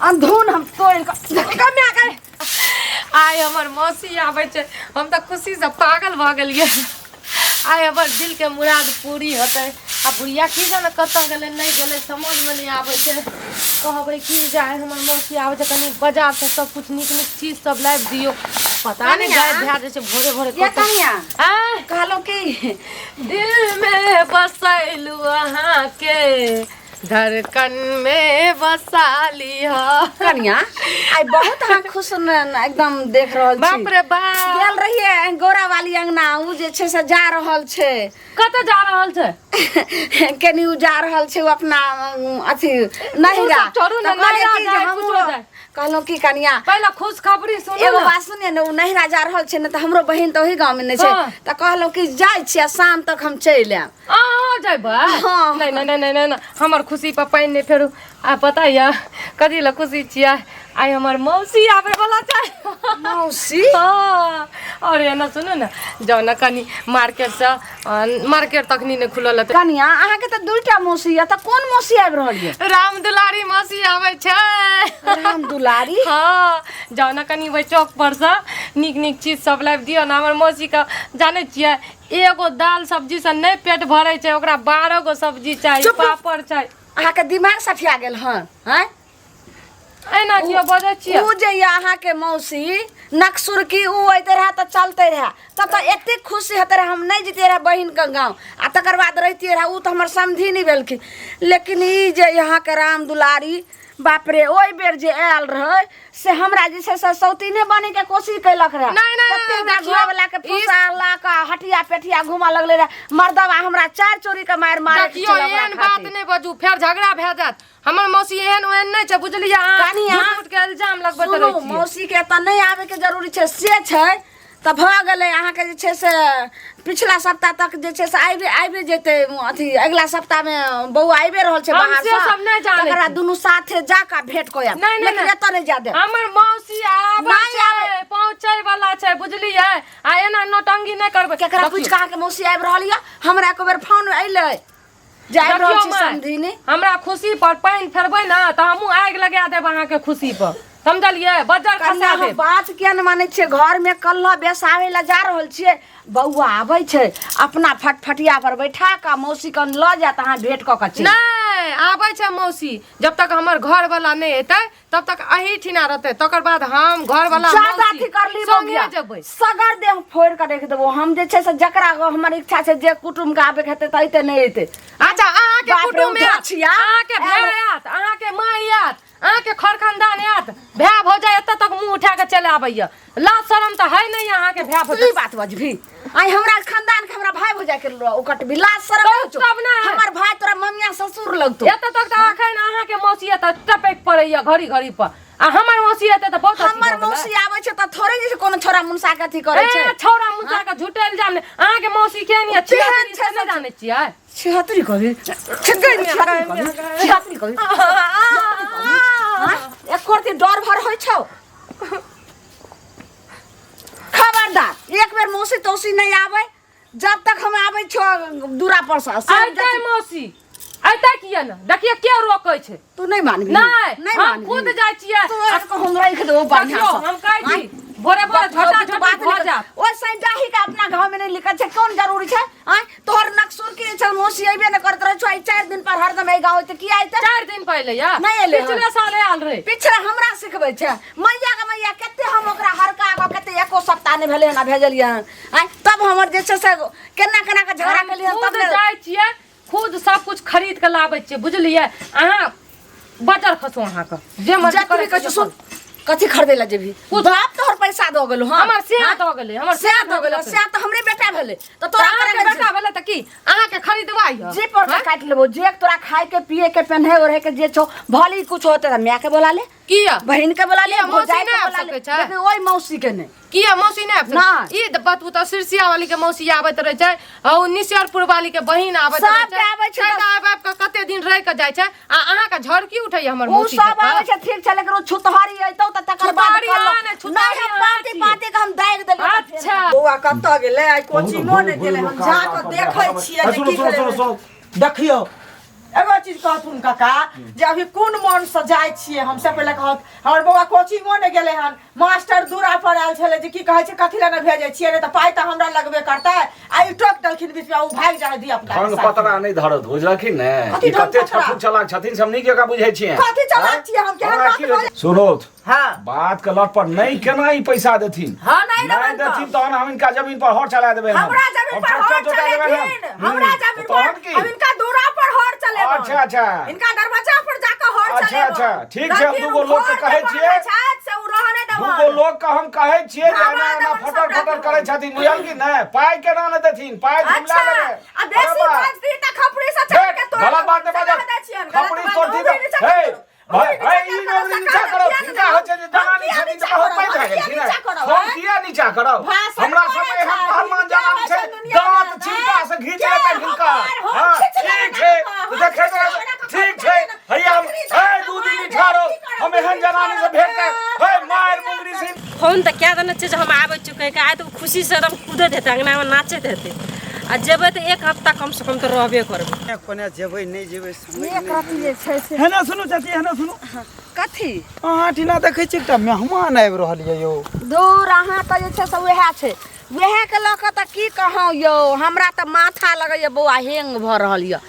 अंधून हम तोड़ कऽ आइ हमर मौसी आबै छै, हम तऽ खुशीसँ पागल भऽ गेलियै। आइ हमर दिलके मुराद पूरी होतै। आ बुढ़िया की जाने कतऽ गेलै, नहि गेलै, समझमे नहि आबै छै। कहबै कि जे आइ हमर मौसी आबै छै, कनि बाजारसँ सब कुछ नीक नीक चीज सब लाबि दियौ। पता नहि कनिया। गायब भए जाइ छै भोरे भोरे ये कतऽ। कनिया। आँय? कहलहुँ कि दिल में बसैलू अहाँके, धड़कन में बसा लिहा। कनिया, आइ बहुत अहाँ खुश एकदम देख रहल छी। बाप रे बाप। गेल रहियै गौरा वाली अंगना, उ जे छै से जा रहल छै। कतऽ जा रहल छै? केनी उ जा रहल छै, उ अपना अथी नहिरा। सब छोड़ू ने, तऽ कहलियै नहिरा कि जे जाय, हमहूँ कुछो जाय। कहलहुँ की कनिया, पहिले खुशखबरी सुनू एगो ने। बात सुनिए ने, उ नहिरा जा रहल छै ने, तऽ हमरो बहिन तऽ ओही गाँवमे ने छै। तऽ कहलहुँ कि जाइ छी आ शाम तक हम चलि आयब। अहाँ जेबै? हाँ। नहि नहि नहि नहि नहि, हमर खुशी पर पानि नहि फेरू। आ पता यऽ कथी लए खुशी छियै? आइ हमर मौसी आबै वाला छै। मौसी? हाँ, और एना सुनू ने, जाउ ने कनि मार्केटसँ, मार्केट तखनी नहि खुलल हेतै। कनिया, अहाँके तऽ दूटा मौसी यऽ, तऽ कोन मौसी आबि रहल यऽ? राम दुलारी मौसी आबै छै। राम दुलारी? हाँ, जाउ ने कनि ओहि चौक परसँ नीक नीक चीज सब लाबि दियौ ने। हमर मौसीके जानै छियै, एगो दालि सब्जीसँ नहि पेट भरै छै, ओकरा 12 गो सब्जी चाही। चुप। पापड़ चाही। अहाँके दिमाग सठिया गेल हन? आँय? एना किया बजै छियै? उ जे यऽ अहाँके मौसी नकसुरकी, उ अइते रहए तऽ चलते रहए, तब तऽ एतेक खुशी हेतै रहए, हम नहि जैतियै रहए बहिनके गाँव आ तकर बाद रहितियै रहए। उ तऽ हमर समधी नहि भेलखिन, लेकिन ई जे अहाँके राम दुलारी, बाप रे, ओहि बेर जे आयल रहै से हमरा जे छै से सौतीने बनैके कोशिश कयलक रहए। नहि, नहि, तते नहि, हमरा देखियौ, घरवला के फुसा ला कऽ हटिया पेटिया घूमऽ लगलै रहए मर्दवा, हमरा चारि चोरी के मारि मारे। देखियौ, एहन बात नहि बाजू, फेर झगड़ा भए जायत। हमर मौसी एहन ओहन नहि छै, बुझलियै अहाँ? कनिया, झूठ मूठ के इल्जाम लगबैत सुनू, रहै छियै। मौसी के एतऽ नहि आबैके जरूरी छै, से छै तऽ भऽ गेलै। अहाँके जे छै से पिछला सप्ताह तक जे छै से आबि आबि जेतै अथी, अगिला सप्ताहमे बौआ आबिए रहल छै हम बाहर से सब नहि जानै तकर बाद छी। दुनू साथे जा कऽ भेंट कऽ आयब। नहि, नहि, लेकिन नहि। एतऽ नहि जा देब। हमर मौसी आबै नहि छै, आबै। पहुँचै वाला छै, बुझलियै? आ एना नौटंकी नहि करबै। केकरा देखियौ। पूछि कऽ अहाँके मौसी आबि रहल यऽ? हमरा एको बेर फोन अयलै जे आबि रहल देखियौ छी माय, समधिनी? हमरा खुशी पर पानि फेरबै ने तऽ हमहूँ आगि लगा देब अहाँके खुशी पर, समझलियै? बज्जर कनिया, खसा हम देब। बात किया नहि मानै छियै? घरमे कल्ह बेसाबै लए जा रहल छियै, बौआ आबै छै, अपना फटफटिया पर बैठा कऽ मौसी कन लऽ जायत, अहाँ भेंट कऽ कऽ चलि। नहि आबै छै मौसी, जब तक हमर घरवाला नहि एतै तब तक अही ठिना रहतै, तकर बाद हम घरवाला ज्यादा मौसी अथी कर ली संगे बौआ, जेबै। सगर देह फोड़ि कऽ रखि देबो हम। जे छै से जकरा हमर इच्छा छै, जे कुटुम्ब के आबैके हेतै तऽ अयतै, नहि अयतै। अच्छा, अहाँके बाप रे, कुटुम्ब उधर आयत, छिया। अहाँके भाय आयत, अहाँके माय आयत, अहाँके खर खानदान आयत, भाय भौजाइ एतऽ तक मुँह उठा कऽ चलि आबैया, लाज शरम तऽ है नहि अहाँके भाय तू ई भौजाइ। बात बजबी आइ हमरा खानदान के, हमरा भाय भौजाइ के ओकट भी लाज शरम नहि होइ छौ? तब नहि। हमर भाय तोरा ममिया ससुर लगतौ। एतऽ तक तऽ अखन अहाँके मौसी एतऽ टपकि पड़ैया घड़ी घड़ी पर, आ हमर मौसी एतै तऽ बहुत अथी हमर भऽ गेलै। मौसी आबै छै तऽ थोड़े जे छै कोनो छोरा मुनसा के अथी करै छै। ए छौड़ा मुसा के झूठे इल्जाम नहि। अहाँके मौसी केहन यऽ, केहन छिहत्तरी छै से नहि जानै छियै? छिहत्तरी कभी, छिहत्तरी कभी, छिहत्तरी कभी। एको रत्ती डर भर होइ छौ? खबरदार, एक बेर मौसी तौसी नहीं आवे जब तक हम आवे छो दूरा पर से से अयतै मौसी, अयतै किया ने? देखिए के रोकै छै। तू नहीं मानबी? नहि, नहीं हम मानबी। खुद जाइ छियै। तू एक हम रख देबो बढ़िया देखियौ, से। हम कहै छी आँय? भोरे भोरे बात झटा झटी बात भऽ नहीं जायत। ओ सैंटाही के अपना गाँव में नहीं लिखल छै, कोन जरूरी छै? आँय, तोहर नक्सुर की छै, मौसी अइबे नहि करैत रहै छौ, आइ 4 दिन पर हरदम एहि गाँव अइतै, किया अइतै? 4 दिन पहिले या नहि एलै हन। पिछले साल आयल रहे। पिछले हमरा सिखबै छै मैया के मैया, कते हम ओकरा हरका कऽ कते एको सप्ताह नहि भेलै हन आ भेजलियै हन। आँय, तब हमर जे छै से केना केना के झगड़ा हम केलियै हन, खुद तब ने जाइ छियै, खुद सब कुछ खरीद के लाबै छियै, बुझलियै? अहाँ बटर खसू, अहाँके जे मर्जी जतबी करै कहै छौ, सुन, कथी खरीदे ला जेबही? बाप तोहर पैसा दऽ गेलो? हँ, हमर सेहा दऽ गेलै, हमर सेहा दऽ गेलो, सेहा तऽ हमरे बेटा भेलै तऽ तोरा अहाँके करे बेटा भेलै तऽ की अहाँके खरीदवा यऽ? जे पर के काटि लेबो, जे तोरा खाय के पिए के पेन्हे ओढ़े के जे छौ, भले कुछ होते तऽ माय के बोला ले, किया बहिन के बोला ले, किया, मौसी भौजाई के नहि आबि बोला ले, सकै छै? लेकिन ओहि मौसी के नहि। किया मौसी नहि आबि सकै? नहि। ई तऽ बतबू तऽ सिरसिया वाली के मौसी आबैत रहै छै, आ ओ निसरपुर वाली के बहिन आबैत रहै सबके आबै छै छै तऽ- तऽ आबि आबि कऽ कते दिन रहि कऽ जाइ छै, आ अहाँके झड़की उठैया हमर उ मौसी सब देखऽ? आबै छै ठीक छै, लेकिन ओ छुतहरी अइतौ तऽ तकर बाद छुतहरी कहलौ, अहाँ नहि, छुतहरी नहि, हम अहाँ पाँति छियै। पाँति के हम दागि देलियै तऽ फेर- अच्छा। बौआ कतऽ गेलै? आइ कोचिंगो नहि गेलै। हम जा कऽ देखै छियै जे सुनो की सुनो सुनो करै। सुनो, देखियौ, एगो चीज कहथुन काका जे अभी कोन मन से जाइ छियै हमसे पहिले कहत हमर बौआ कोचिंगो नहि गेलै हन मास्टर दूरा पर आयल छलै जे की कहै छै कथी लए नहि भेजै छियै नहि तऽ पाइ तऽ हमरा लगबे करतै आ ई टोक देलखिन बीचमे ओ भागि जाइ धिया पुता ढंग पतरा नहि धरत बुझलखिन ने कथी ई ढंग कते पतरा? छथुन चलाक छथिन से हम नीक जकाँ बुझै छियै कथी चलाक छियै हम? केहन हमरा बात की होइ बजै- छै? सुनोथ हँ बात के लट पर नहीं केना ई पैसा देथिन हाँ, नहीं नहीं देबनि तऽ। देथिन तहन हम इनका जमीन पर हर चला देबै हम। हमरा जमीन हम पर ट्रैक्टर हर जोता देबै हम। चलेथिन हमरा जमीन तहन पर की हम इनका दूरा पर हर चलेबनि अच्छा, अच्छा। इनका दरवाजा पर जाके हर अच्छा, चलेबनि अच्छा, ठीक छै, हम दूगो लोग के कहै छियै। से उ रहने देबनि दूगो लोग के हम कहै छियै जे बाबा एना एना देबनि फटर सबटा फटर के। करै छथिन बुझल की नहि पाइ केना नहि देथिन पाइ तऽ हम अच्छा लए लेबै आ बेसी अरे बा। बाजती तऽ खपड़ी से चढ़ के तोड़ गलत बात नहि देबनि, बाजब से कह दै छियनि, गलत खपड़ी बात, तोड़ती उंगली तऽ नीचा हे करू, भाई उंगली हे नीचा ई करू, नौकरी से नीचा कह करब दै छियनि, हिनका होइ छै जे हम जनानी किया छथिन नीचा तऽ बहुत करब, पैघ भए हम किया गेलखिन नीचा करब, हम आँय? किया नीचा करब भाषण हमरा करै सब एहन छै, पहलवान के जनानी होइ छै छै दुनिया दाँत मे, चिमटा से घीच के लेतै हिनका हमर, हम हाँ, खींच लेबै ठीक छै ना तऽ हम देखैत खींच लेबै रहबै ना, ठीक छै हैया हम खपड़ी हे दू दिन मारि ठारो की करब, हम एहन दू दिन जनानी से ठारो, भेंट कर हे मारि मुंगरी से फोन तऽ कए देने छियै जे हम आबै छियै कहि आइ तऽ ओ खुशीसँ एकदम कूदैत हेतै अङ्गनामे नाचैत हेतै आ जेबै तऽ एक हफ्ता कमसँ कम तऽ रहबे करबै कोने जेबै नहि जेबै समझ एक रति जे छै से हेने सुनू चाची हेने सुनू कथी अहाँ ठिना देखै छी एकटा मेहमान आबि रहल यऽ यौ दूर अहाँ तऽ जे छै से उएह छै उएहके लऽ कऽ तऽ की कहौं यौ हमरा तऽ माथा लगैए बौआ हेंग भऽ रहल यऽ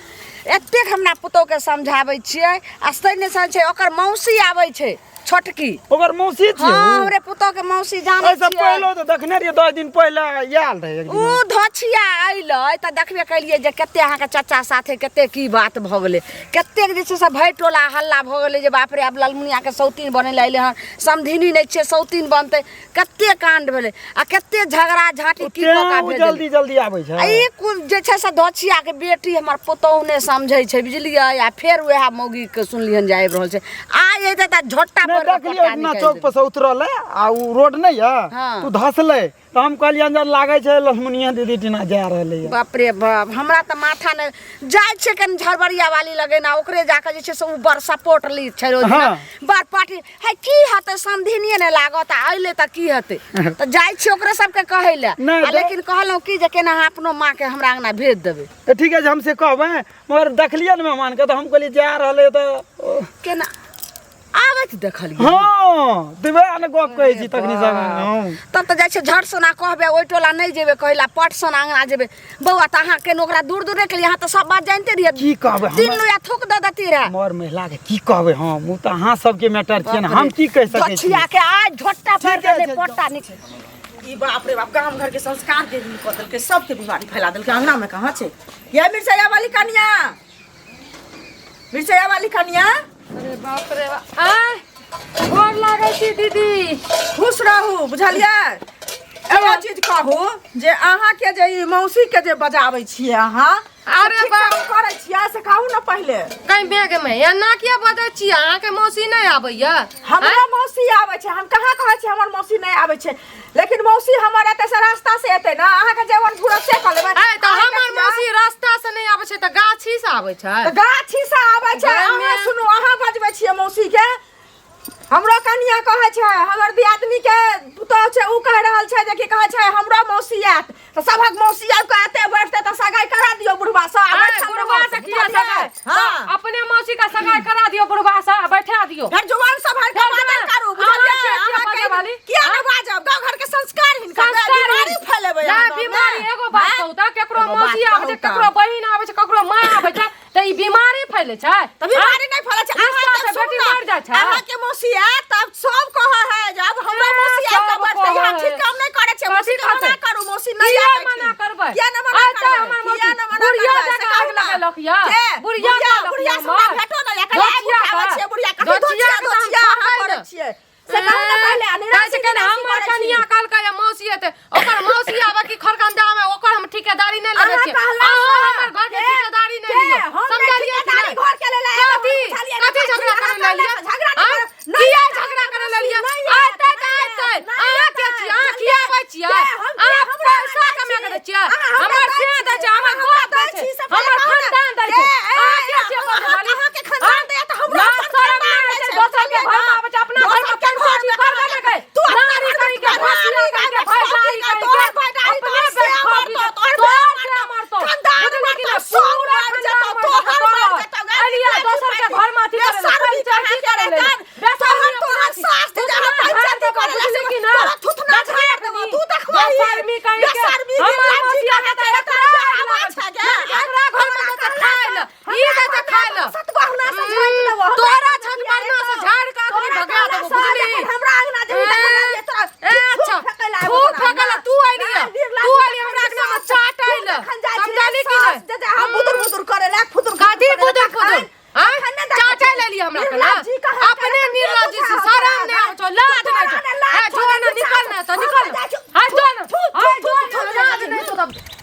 एतेक हमरा पुतोहके समझाबै छियै आ से नहि समझै छै ओकर मौसी आबै छै छोटकी ओकर मौसी छियै हाँ उ? हमरे पुतोह के मौसी जानै एहिसँ छियै पहिलो तऽ देखने रहियै 10 दिन पहिले आयल रहै एक उ दिन धोछिया अयलै तऽ देखबे केलियै जे कते अहाँके चाचा साथे कते की बात भऽ गेलै कतेक जे छै से भरि टोला हल्ला भऽ गेलै जे बाप रे आब ललमुनियाके सौतीन बनै लए अयलै हन समधिनी नहि छियै सौतीन बनतै कते काण्ड भेलै आ कते झगड़ा झाँटी की कऽ तें कऽ उ भेजलै जल्दी जल्दी आबै छै आ ई कुल जे छै से धोछियाके बेटी हमर पुतोहु नहि समझै छै बुझलियै आ फेर वएह मौगीके सुनलियनि जे आबि रहल छै आ एतै तऽ झोट्टा नहि पर के देखलियै पट्टा ओहिना निकालि चौक देबै। पर से उतरलै आ उ रोड नहि यऽ हाँ। ओ धसलै तऽ हम कहलियै जे लागै छै लक्ष्मणिया दीदी टीना जा रहलै यऽ बाप रे बाप हमरा तऽ माथा नहि जाइ छै कनि झड़बड़िया वाली लगे ना ओकरे जाके जे छै से ओ बड़ सपोर्ट ली छै रोज हाँ। बड़ पार्टी है की हेतै समधिनिये नहि लागत आ अइले तऽ की हेतै तऽ जाइ छी ओकरे सबके कहै लए नहि आ तऽ- लेकिन कहलहुँ की जे केना अहाँ अपनो माँके हमरा अङ्गना भेज देबै तऽ ठीक है हम से कहबै मगर देखलियै ने मेहमानके तऽ हम कहलियै जा रहलै तऽ ओ, केना आबैत देखलियै हँ देबै ने गप कहै छी तखनी सब हँ तब तऽ जाइ छै झट सोना कहबै ओहि टोला नहि जेबै कहै लए पट सोना अङ्गना जेबै बौआ तऽ अहाँ केना ओकरा दूर दूर के लिए अहाँ तऽ सब बात जानिते रहियै की कहबै तीन लोया थूक दऽ देती रहए हमर महिला के की कहबै हम ओ तऽ अहाँ सबके मैटर छियै ने हम की कहि सकै छी गछिया के आइ झोट्टा ठीक पर है, देले छै, पट्टा निकल ई बाप रे बाप गाम घर के संस्कार के भी कऽ देलकै सबके बीमारी फैला देलकै अंगना में कहाँ छै ये मिर्चैया वाली कनिया मिर्चैया वाली कनिया अरे बाप रे बाप आय गोर लागै छी दीदी खुश रहू बुझलियै एगो चीज कहू जे अहाँके जे ई मौसी के जे बजाबै छियै अहाँ अरे ठीक बाप। काम करै छियै से कहू ने पहिले कहीं बेग में एना किया बजै छी अहाँके मौसी नहि आबैया हमरा मौसी आबै छै हम कहाँ कहै छी हमर मौसी नहि आबै छै लेकिन मौसी हमर एतऽ से रास्ता से एतै ने अहाँके जेवन घुरत से कऽ लेबै आय तऽ अहाँके हमर छियै? मौसी रास्ता से नहि आबै छै तऽ गाछी से आबै छै तऽ गाछी से आबै छै गाममे- अहाँ सुनू अहाँ बजबै छियै मौसी के हमरो कनिया कहै छै हमर दियादनी के पुतोह छै उ कहि रहल छै जे की कहै छै हमरो मौसी आयत तऽ सभक मौसी आबि कऽ एते बैठतै तऽ सगाई करा दियौ बुढ़बा सँ आ आय, बैठल बुढ़बा रहत, से किया बुझलियै? सगाई हाँ अपने मौसी का सगाई करा दियौ बुढ़बा से आ बैठा दियौ घर जुआन सब हर के घर बाजल जुआन। करू अहाँ बुझलियै किया अहाँ बाजै के वाली? किया हाँ? ने बाजब गाँव घर के संस्कार हिनकर संस्कार बीमारी फैलेबै नहि अहाँ गाँवमे। बीमारी एगो बात आँय? कहू तऽ केकरो एगो बात मौसी आबै छै कहू तऽ। केकरो बहिन आबै छै केकरो माय आबै छै तऽ ई बीमारी फैले छै तऽ बीमारी नहि फैले छै रिश्ता अहाँ से जब बेटी सुनू मरि ने जाइ छै। अहाँके मौसी आयत तब सब कहै है जे अब हमरा ए, मौसी आबि कऽ सब बैठतै कहै अहाँ है। ठीक काम नहि करै छियै मौसी कथी के मना कहतै? करू मौसी नहि किया आबै मना करबै? किया नहि मना आइ तऽ करबै हमर किया मौसी नहि मना बुढ़िया करबै से जकाँ कहू आगि ने। लगेलक यऽ। के? बुढ़िया कहलक बुढ़िया यऽ से हमरा हमर। भेटो नहि यऽ कहलियै आगि दोचिया उठाबै का? छियै बुढ़िया कथी दोचिया दोचिया के तऽ हम दोचिया अहाँ छोड़बै करै ने। छियै से कहू ने पहिले आ कहै निराशी छै केना निराशी हमर करै छी। कनिया कहलकै जे मौसी एतै ओकर मौसी आबै कि खरकंदा में ओकर हम ठेकेदारी नहि लेने अहाँ छियै कहला अहाँ सँ। हमर घर के के? ठेकेदारी नहि के? लियौ हम नहि समझलियै कि ठेकेदारी नहि घर के लेले एलहुँ, कथी बुझलियै ने? कथी झगड़ा अहाँ करे लेलियै कहला सँ झगड़ा नहि आँय? करब। नहि किया आयत, झगड़ा करे लेलियै नहि आयत, आयतै तऽ नहि आयतै आयत, नहि अहाँ के आयत, छियै अहाँ बुझलियै? किया आबै छियै के? हम किया अहाँ हमरा पैसा दै कमा के छी? दै छियै अहाँ हमरा हमर दै से दै छी? छै हमर अहाँ हमरा बाप दै दै छै छी से पहिले हमर कहू ने। खानदान दै के? छै ए, अहाँ के छियै अहाँ- बजै वाली? अहाँके खानदान दैया तऽ हमरो ना अपन शरम खानदान नहि दै छै छै, दोसर के बुझलियै घर ने? में आबै छै अपना घर दोसर में के पैसा घर छी में कर कर के तू अपना नारी घर करी में के भसिया करी के भैदारी करी के तोहर भैदारी अपने तोहर से बेटा मरतौ, तोहर तोहर बे से मरतौ खानदान बुझलियै कि मरतौ, नहि? सब पूरा मरि जेतौ, खानदान तोहर मरतौ। ने सतगहना से झाड़ि देबो हमरा तोरा छठपरना से झाड़ि के अखनी तोरा भगा तोरा देबो से बुझली जखन हमरा अंगना जेबही तखन आबिये तोरा ए, अच्छा थूक फेकै लए आबो थूक तोरा फेकै लए अंगना। तू अइली ना, निर्लाज तू अइली हमरा तखन अंगना में सास, चाट तू अइल तखन जाइ छी समझली कि सास नहि जे जे हम बुदुर बुदुर करे लए फुदुर फुदुर कथी करे लए बुदुर तखन- फुदुर आँय? तखन ने देखै चाटे छी। लेली हमरा के ना निर्लाज जी कहाँ अपने के निर्लाज जी से तखन शरम नहि आबै छौ लाज नहि छौ तोरा ने लाज हे छौ, जो ने ने निकल ने तऽ हम निकल तऽ जाइ छौ। हे जो ने थू, थू, हे थू, जो थू, ने थू, लाज थू, नहि छौ तऽ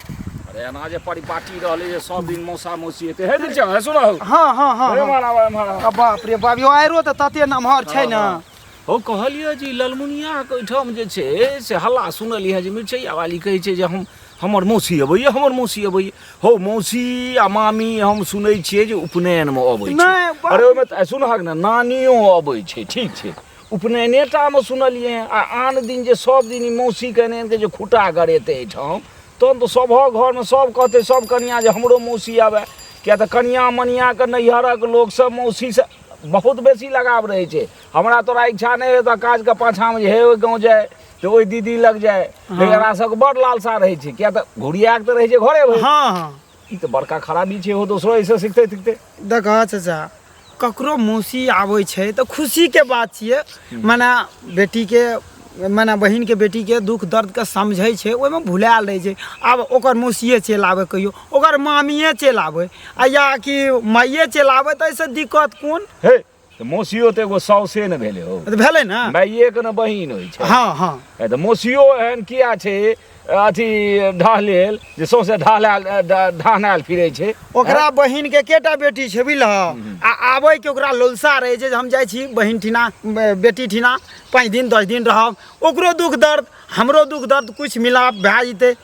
अरे एना जे परिपाटी रहलै जे सब दिन मौसा मौसी एतै हे दिलचम हे सुनह हँ हँ हँ हे हँ। मारा मारा आ बाप रे बाप यो आयरो तऽ तते नमहर छै ने हो कहलियै जे ई ललमुनियाके ओहिठाम जे छै से हल्ला सुनलियै जे मिरचैया वाली कहै छै जे हम हमर मौसी अबैए हमर मौसी अबैए हौ मौसी आ मामी हम सुनै छियै जे उपनयनमे अबै छै नहि, बाप अरे ओहिमे तऽ सुनहक ने नानियो अबै छै ठीक छै उपनयने टामे सुनलियै हँ आ आन दिन जे सब दिन ई मौसीके एने के जे खुटा गड़ेतै एहिठाम तहन तऽ सभक घरमे सब कहतै सब कनिआँ जे हमरो मौसी आबै किया तऽ कनिआँ मनिआँके नैहरक लोकसब मौसीसँ बहुत बेसी लगाव रहै छै हमरा तोरा इच्छा नहि हेतऽ काजके पाछाँमे जे हे ओहि गाँव जाय तऽ ओहि दीदी लग जाय लेकिन एकरा सबके बड़ लालसा रहै छै किया तऽ घुरियाके तऽ रहै छै घरे भरि हँ हँ ई तऽ बड़का खराबी छै हो दोसरो एहिसँ सिखतै तिखतै देखऽ चाचा ककरो मौसी आबै छै तऽ खुशीके बात छियै मने बेटीके मने बहिनके बेटीके दुःख दर्दके समझै छै ओहिमे भुलायल रहै छै आब ओकर मौसिए चलि आबै कहियो ओकर मामिए चलि आबै आ या कि माइए चलि आबै तऽ एहिसँ दिक्कत कोन हे तऽ मौसियो तऽ एगो साउसे ने भेलै हो तऽ भेलै ने माइएके ने बहिन होइ छै हँ हँ ए तऽ मौसियो एहन किया छै अथी ढहलेल जे सौंसे ढहलायल ढहनायल फिरै छै ओकरा बहिन के केटा बेटी छै बुझलह आ आबै के ओकरा लोलसा रहै छै जे हम जाइ छी बहिन ठिना बेटी ठिना 5 दिन 10 दिन रहब ओकरो दुख दर्द हमरो दुख दर्द कुछ मिलाप भए जेतै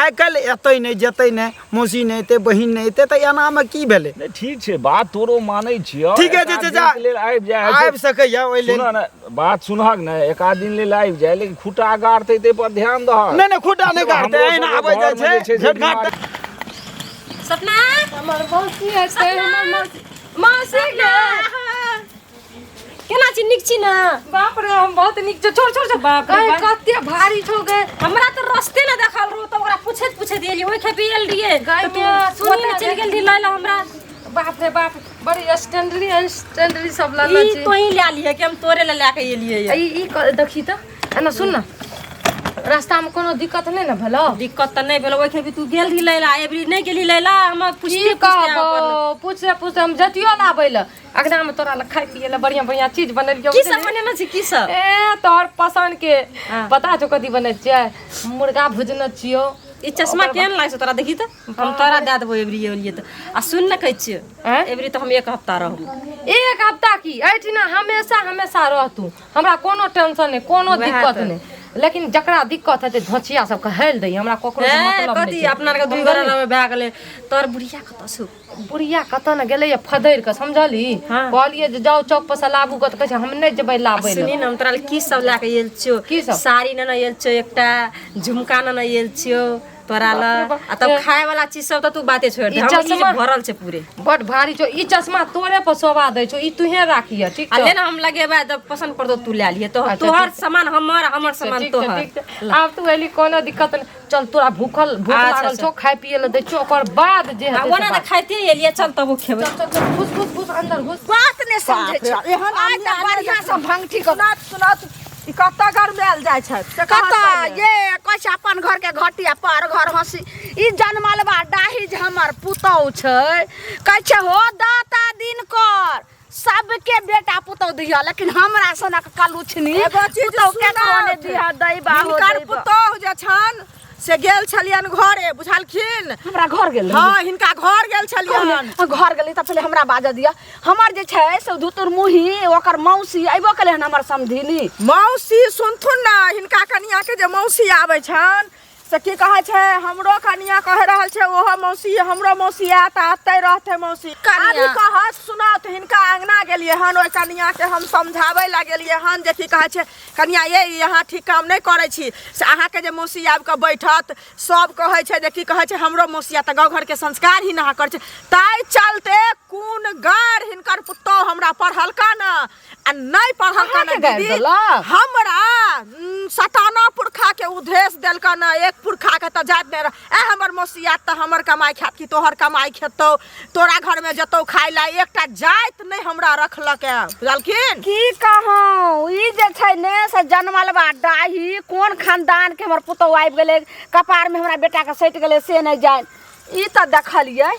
आइ काल्हि एतै नहि जेतै नहि मौसी नहि एतै बहिन नहि एतै तऽ एनामे की भेलै नहि ठीक छै बात तोरो मानै छियौ ठीके छै एक आध चाचा दिनके लेल आबि जाइ आबि सकैए ओहि लेल सुनऽ ने बात सुनहक ने एक आध दिन लेल आबि जाय लेकिन खुटा गाड़तै ताहि पर ध्यान दहक नहि नहि खुटा नहि गाड़तै हमरो एहिना सबके आबै जाइ घरमे छै जे छै से भेट घाट बीमारी सपना हमर मौसी हेतै हमर मौसी मौसी गे केना छी नीक छी ने बाप रे हम बहुत नीक छौ छोड़ छोड़ छोड़ बाप रे गै, बाप। कते भारी छौ गे हमरा तऽ रस्ते ने देखल रहो तऽ ओकरा पूछैत पूछैत एलियै ओहि खेपी एल रहियै गै तऽ तू माय, सुनी ओतऽ ने चलि गै। गेल रही लै लए हमरा बाप रे बाप बड़ी स्टैंडरी स्टैंडरी सब लल ई छी तोही लए लिहे कि हम तोरे लए लए के एलियै ई ई देखी तऽ एना सुन ने रास्ता में कोनो दिक्कत नहि ने भेलौ दिक्कत तऽ नहि भेल ओहि खेपी तू गेल रही लै लए एबरी नहि गेली लै लए हम की पूछते पूछते कहबो पूछते पूछते हम जतियो लाबै लए अगना में तोरा लए खाय पिए लए बढ़िया बढ़िया चीज बनेलियौ की सब बनेने छी की सब ए तोहर पसंद के हाँ। पता छौ कथी बने छियै मुर्गा भुजने छियौ ई चश्मा केहन लागै छौ तोरा देखी तऽ हम तोरा दए देबो एबरी एलियै तऽ आ सुन ने कहै छियौ आँय? एबरी तऽ हम एक हफ्ता रहबो एक हफ्ता की एहिठिना हमेशा हमेशा रहतू हमरा कोनो टेंशन नहि कोनो वएह दिक्कत तऽ। नहि लेकिन जकरा दिक्कत हेतै धोचिया सबके हेल दै हमरा ककरो से ए, मतलब कथी नहि छै। अपना आरके दुइ गोरा रहबै भए गेलै तोहर बुढ़िया कतऽ छौ बुढ़िया कतऽ ने गेलैया फदरि कऽ समझली हाँ। कहलियै जे जाउ चौक पर से लाबू गऽ तऽ कहै छै हम नहि जेबै लाबै लए सुनी ने हम तोरा लए की सब लए कऽ आयल छियौ की सब? साड़ी नेने आयल छियौ एकटा झुमका नेने आयल छियौ तोरा लए बाप रे बाप। आ तब खाय वाला चीज सब तऽ तू बाते छोड़ि दे ई हम ई जे चश्मा- भरल छै पूरे बड भारी छौ ई चश्मा तोरे पर शोभा दै छौ ई तुहे राखिह ठीक आ छौ ले ने हम लगेबै जब पसन्द पड़तौ तू लए लिहे तो अच्छा, तोहर ठीक सामान हमर हमर सामान ठीक छै, तोहर ठीक छै। आब तू एली कोनो दिक्कत नहि चल तोरा भूखल भूख अच्छा, लागल अच्छा। छौ खाय पिए लए दै छियौ ओकर बाद जे आ हेतै से ओना तऽ बात। खाइते एलियै चल तबो खेबै चल चल चल घुस घुस घुस अंदर घुस बात नहि समझै बाप रे, छै एहन आइ तऽ आदमी बढ़िआँ से भंगठी कऽ सुनत सुनत ई कतऽ गरमायल जाइ छथि से कहत कतऽ पहिले। ये कहै छै अपन घर के घटिया पर घर हंसी ई जनमलबा डाही जे हमर पुतहु छै कहै छै हो दाता दिन कर सबके बेटा पुतहु दिह लेकिन हमरा सनक कलुछनी एगो चीज पुतहु केकरो नहि सुनत। दिह दैबा हो हिनकर दैबा। पुतोहु जे छनि से गेल छलियनि घरे बुझलखिन हमरा घर गेल रही। हँ हिनका घर गेल छलियनि घर गेली तऽ पहिले हमरा बाजऽ दिअ हमर जे छै से धुतुर मुही ओकर मौसी अयबो केलै हन हमर समधिनी मौसी सुनथुन ने हिनका कनियाके जे मौसी आबै छनि से की कहै छै हमरो कनिया कहि रहल छै ओहो मौसी हमरो मौसी आयत आ एतै रहतै मौसी कनिया। अभी कहत सुनत हिनका अंगना गेलियै हन ओहि कनियाके हम समझाबै लए गेलियै हन जे की कहै छै कनिया ये ई अहाँ ठीक काम नहि करै छी से अहाँके जे मौसी आबि कऽ बैठत सब कहै छै जे की कहै छै हमरो मौसी आयत तऽ गाँव घरके संस्कार ही अहाँ करै छै ताहि चलते कोन गार हिनकर पुतोह हमरा हमरा पढ़लका न आ नहि पढ़लका न अहाँके गारि दीदी देलक? हमरा सताना पुरखा के उधेस देलका न एक पुरखा के तऽ जात नहि रह ए हमर मौसियात तऽ हमर कमाइ खात कि तोहर कमाइ खेतौ तोरा घर में जतौ खाइ ला एकटा जाति नहि हमरा रखलक है बुझलखिन। की कहूँ, ई जे छै ने से जनमल बा डाही कोन खानदान के हमर पुतहु आबि गेलै, कपार में हमरा बेटा के सटि गेलै से नहि जानि। ई तऽ देखलियै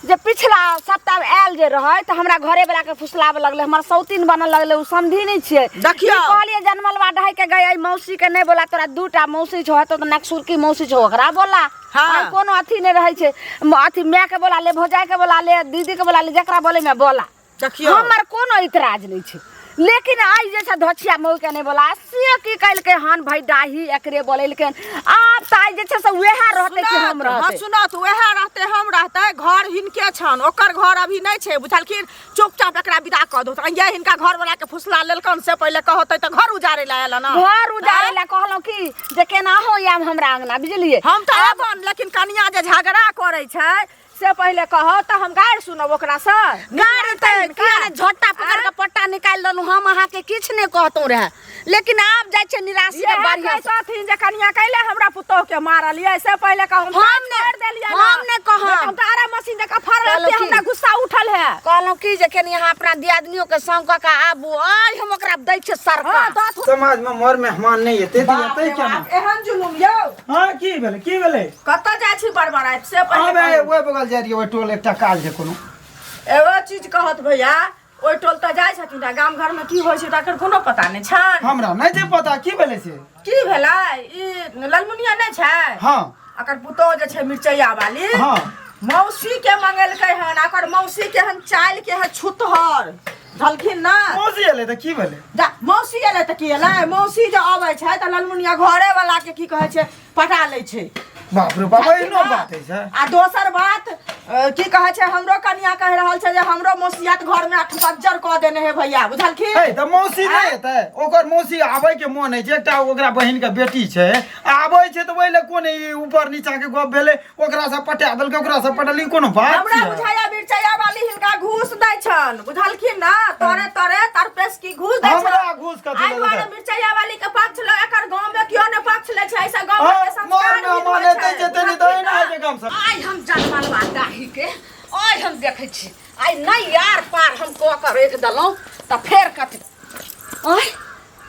जे पिछला सप्ताह आयल जे रहै तऽ हमरा घरे वाला के फुसलाबऽ लगलै, हमर सौतीन बनऽ लगलै, ओ समधी नहि छियै। देखियौ। ई कहलियै जनमल बा डाही के गई, एहि मौसी के नहि बोला, तोरा दूटा मौसी छौ, हेतौ तऽ नकसुरकी मौसी छौ ओकरा बोला। हाँ। आर कोनो अथी नहि रहै छै, अथी माय के बोला ले, भौजाई के बोला ले, दीदी के बोला ले, जकरा बोले में बोला। देखियौ। हमर कोनो इतराज नहि छै, लेकिन आइ जे छै धोछिया मऊ के नहि बोला से की कलकै हन भाई डाही एकरे बोलेलकै। आब तऽ आइ जे छै से वएह रहतै कि हम सुनत, हाँ रहतै? सुनत, वएह रहतै हम रहतै, घर हिनके छन, ओकर घर अभी नहि छै बुझलखिन। चुपचाप एकरा विदा कऽ दो। ये हिनका घर वाला के फुसला लेलकन से पहिले कहतै तऽ घर उजाड़े ला आयल ना। घर उजाड़े ला कहलहुँ की जे केना हो आयब हमरा अंगना, बुझलियै? हम तऽ आबन, लेकिन कनिया जे झगड़ा करै छै से पहिले कहो तऽ हम गारि सुनब ओकरा से। गारि तऽ किया ने झोटा पकड़ के पट्टा निकालि देलहुँ, हम अहाँके किछु नहि कहतहुँ रहए, लेकिन आब जाइ छै निराशी के बढ़िया से। कहथिन जे कनिया कैले हमरा पुतोह के मारलियै से पहिले कहू। हम नहि- छोड़ि देलियै ना। हम नहि कहब। नहीं तऽ हम तऽ आरा मशीन जकाँ फड़ल कहलहुँ छी, की? हमरा गुस्सा उठल है। कहलहुँ की जे कनि अहाँ अपना दियादनियो के संग कऽ के आबू, आइ हम ओकरा दै छियै सरका। हाँ, तऽ समाज में मर मेहमान नहीं एते तऽ बाप एते रे केना? बाप, एहन जुलुम यौ। हाँ, की भेलै, की भेलै? कतऽ जाइ छी बड़बड़ाइत से पहिले अबे कहू। ओहि बगल जाइ रहियै, ओहि टोल एकटा काज छै कोनो। एगो चीज कहत भैया, ओहि टोल तऽ जाइ छथिन आ गाम घर में की होइ छै तकर कोनो पता नहि छनि। हमरा नहि छै पता की भेलै से। की भेलै, ई ललमुनिया नहि छै? हाँ। अकर पुतोह जे छै मिरचैया वाली, हाँ। मौसी के मंगेलकै हन, अकर मौसी के हन चालि के है छुतहर झलखिन ना। मौसी एलै तऽ की भेलै? जा, मौसी एलै तऽ की एलै? मौसी जे अबै छै तऽ ललमुनिया घरे वाला के की कहै छै पटा लै छै। बाप रे बाप, एहनो बात होइ छै? आ दोसर बात की कहै छै, हमरो कनिया कहि रहल छै जे हमरो मौसियात घर में अठबज्जर कऽ देने है भैया, बुझलखिन? हे तऽ मौसी नहि एतै? ओकर मौसी आबै के मोन होइ छै, एकटा ओकरा बहिन के बेटी छै, आबै छै तऽ ओहि लए कोन ई ऊपर नीचा के गप भेलै, ओकरा से पटा देलकै, ओकरा से पटल, ई कोनो बात हमरा छियै? बुझाया मिरचैया वाली हिनका घूस दै छन, बुझलखिन ना? तोरे तोरे तरपेश की घूस दै छन। हमरा घूस कथी एहि लए दुआरे देतै? मिरचैया वाली के पक्ष ले, एकर गांव में केओ ने पक्ष लै छै, ऐसा गांव हाँ, के संस्कार मार ही मेहमान होइ एतै छै, जेतै नहि तऽ एना बुझलखिन होइ छै गाम सब। आइ हम जनमल बा डाही के, आइ हम देखै छी, आइ नहि यार पार हम कऽ के राखि देलहुँ तऽ फेर कथी। आइ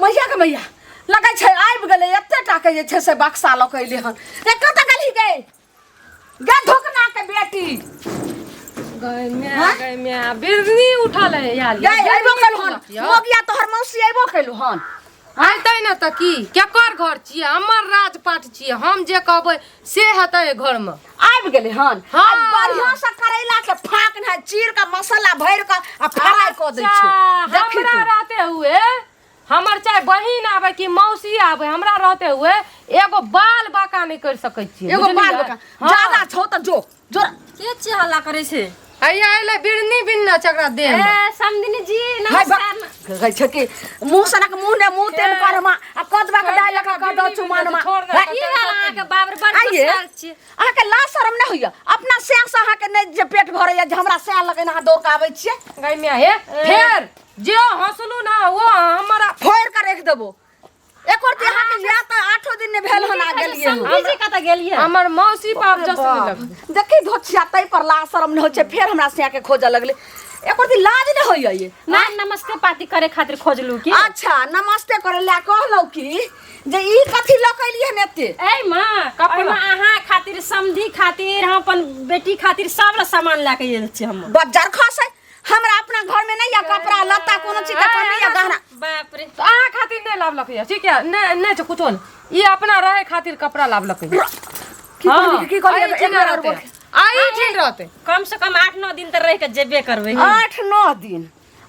मैया के मैया लगै छै आबि गेलै, एते टा के जे छै से बक्सा लऽ के एलै हन। ए कतऽ गेलही गे? गे धुकना के बेटी। गय माय, गय माय, बिरनी उठल है यार। गे अयबो केलhu हन? मोगिया तोहर मौसी अयबो केलhu हन? अयतै ने तऽ की, केकर घर छियै? हमर राजपाट छियै, हम जे कहबै से हेतै घरमे। आबि गेलै हन? हाँ। आ बढ़िआँ से करैला के फाँक ने चीर के मसाला भरि के आ फ्राई कऽ दै छियौ। अच्छा, देखी हमरा तू। रहते हुए हमर चाहे बहिन आबै कि मौसी आबै, हमरा रहते हुए एगो बाल बाका नहि कर सकै छियै। एगो बाल बुझलियै? बाका हाँ। ज्यादा छौ तऽ जो जो। के छियै हल्ला करै छै? हैया एलै बिरनी बिनने छै एकरा देह मे। ए समधिनी जी हाय बा- नमस्कार। कहै छै कि मुँह सनक मुँह ने मुँह तेल करमा आ कदवा के डालि लऽ कऽ दऽ चुमानमा। छोड़ दे। है, की भेल अहाँके? बाप रे, बड़ आइये। गुस्सायल छियै। अहाँके लाज शरम नहि होइया? अपना सएह से अहाँके नहि जे पेट भरैया जे हमरा सएह लगैन अहाँ दौड़ कऽ आबै छियै। गै माय, हे फेर जे हंसलू ना वो हमरा फोड़ि कऽ राखि देबो। एको रत्ती अहाँके या तऽ 8 दिन नहि भेल हन आ गेलियै हन। समधी जी कतऽ गेलियै? हमर मौसी बाप जस नहि लगलै। देखी धोछिया, ताहि पर लाज शरम नहि होइ छै, फेर हमरा सएह के खोजऽ लगलै। एको रत्ती लाज नहि होइया ये? ना नमस्ते पाती करे खातिर खोजलू की? अच्छा नमस्ते करे लए कहलहुँ की जे ई कथी लऽ कऽ एलियै हन एते? ए माँ, कपड़ा। एहिमे अहाँ खातिर, समधी खातिर, हम अपन बेटी खातिर सब ला सामान लए के आयल छी हम। बज्जर खसै, हमरा अपना घर में नहीं या कपड़ा लत्ता कोनो चीज के कमी या गहना। बाप रे, तऽ अहाँ खातिर नहि लाबलक यऽ, ठीक यऽ? नहि नहि छै कुछो नहि, ई अपना रहै खातिर कपड़ा लाबलक यऽ। की कहली, की कहली? आई एक ठीक बेर और रहतै। बोल। आई ठीक रहतै। कम से कम 8-9 दिन तऽ रहि के जेबे करबै। 8-9 दिन,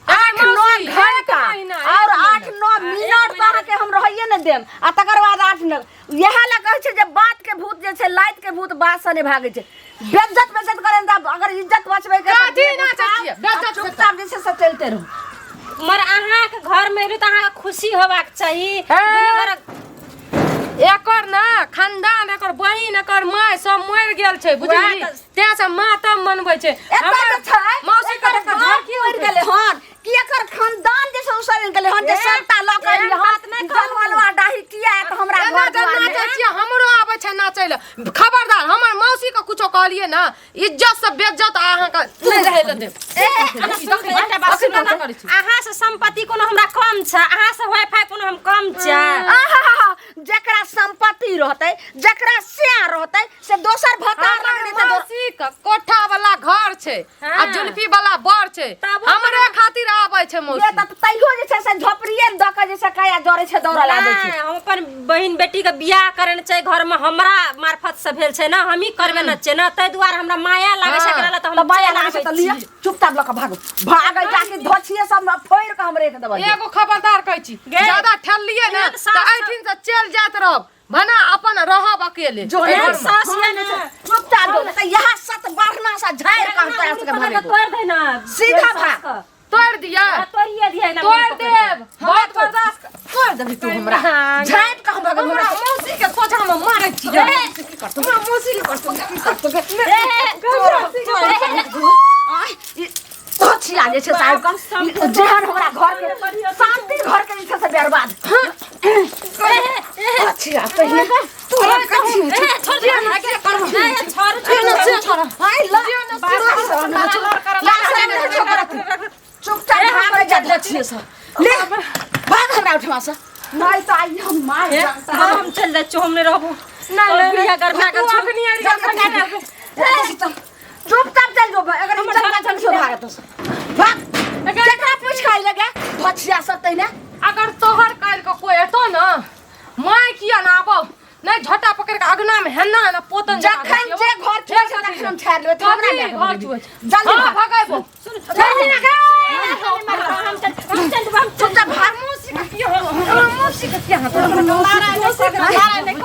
8-9 मौसी, एक घंटा महीना, एक और महीना। 8-9 मिनट तऽ अहाँके हम रहैये नहि देम। आ तकर बाद 8-9 इएह लए कहै छै जे बात के भूत जे छै लाइत के भूत बात से नहि भागै छै। बेज्जत बेज्जत करै तऽ अगर इज्जत बचबै के कथी ना चाचिए, बेज्जत चुपचाप जे छै से चलिते रहू। मगर अहाँके घर में एलू तऽ अहाँके खुशी होबाक चाही। हे। दुनू घरक एकर ना खानदान, एकर बहिन, एकर माय सब मरि गेल छै, बुझली? वएह तऽ- तें से मातम मनबै छै। एतऽ हमर जे छै मौसी के एकर देखऽ बाप झड़की मरि उठै गेलै हन कि एकर ले। खबरदार हमर मौसी के कुछो कहलिए ना, इज्जत से बेइज्जत अहाँ के नहीं रहे ले देब। ए, अहाँ सुनू तऽ एकटा बात सुनू ने। अहाँ से संपत्ति कोनो हमरा कम छै? अहाँ से वाईफाई कोनो हम कम छै? आहा, जकरा संपत्ति रहतै, जकरा स्या रहतै, से दोसर भतार हमर लगने तऽ मौसी के कोठा वाला घर छै आ हाँ। जुल्फी वाला बर छै, तबो हमरे खातिर आबै छै ये मौसी। तऽ तैयो जे छै से झोपड़िए दऽ कऽ जे छै काया जरै छै, दौड़ल आबै छै। नहि, हम अपन बहिन बेटी के बियाह करने छै, घर में हमरा मार्फत से भेल छै ने, हमही करबे न छै ने, ताहि दुआरे हमरा माया लागै छै। हाँ। एकरा लए तऽ तऽ हम माया चलि लागै छै आबै तऽ लिअ छी। चुपचाप लऽ कऽ भागू, भागै जाके धोछिए सब फोड़ि कऽ हम राखि देबै। एगो खबरदार कहै छी, गे। ज्यादा ठेललिए ने एहन तऽ सास- एहिठिन से चलि जाइत रहब, भने अपन रहब अकेले। जो एहि एहन घरमे। सास ये ने, चुपचाप जो, तऽ इएह सत बढ़ना से झाड़ि कऽ हम तोरा सबके भगेबो। तोड़ि दे ने सीधा भाग। तोड़ि दिअ, तोड़िए दिए ने। तोड़ि देब, बहुत बर्दाश्त तोड़ि देबही तू हमरा। झाड़ि कऽ हम भगेबो। हमरा मौसी के सोझा में मारै छी? हमरा मौसी के करतौ? धोछिया जे छै साहेब कम जेहन हमरा घर के शांति, घर के जे छै से बर्बाद। धोछिया पहिने तोरा कथी होइ छै? छोड़ दे ने, छोड़। हाय ल, चुपचाप भाग जा धोछिए से, ले भाग हमरा उठवा से, नहीं तो आई हम मार जानता। हम चल जाइ छियौ, हम नहि रहबो। नहीं, बुढ़िया गरमा तू गेल छौ। अखनी अरिया चुपचाप चल जो, अगर हम चल चल जो, भाग तो भाग, केकरा पूछ खाइ लगे धोछिया सब तैने। अगर तोहर काल्हि के कोई एतो न, माय किया ना आबो, नहीं झोटा पकड़ के अगना में हेना ना पोतन जकाँ जखन घसियबो। जे घर छुए छै तखन हम छाड़ि लेबै, तू हमरा कथी नहि घर छुए छै? जल्दी हाँ, भाग। भगेबो। जल्दी ना गे। हम चल, हम चल, हम चुपचाप भाग। मौसी के किया हाथ लगबै?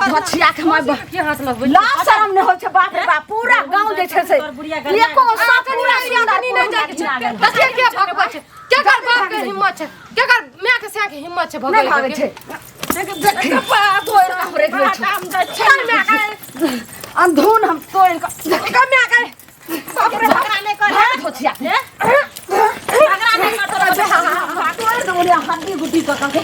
धोछिया के माय किया हाथ लगबै? लाज शरम नहि होइ छै? बाप रे बाप, पूरा गाँव जे छै से एको गो साफ पूरा सुन्दर नहीं नहीं जाके छै। तऽ के के भगबै छै? केकर बाप के हिम्मत छै? केकर माय के सैं के हिम्मत छै भगै नहि भागै के? छै। देखी, तोड़ि कऽ हम राखि दै छी। अंधून हम तोड़ि कऽ केकर माय के? बाप रे बाप, भाग धोछिया। झगड़ा नहि कर। तोड़ि देबो ने हड्डी गुड्डी कऽ के।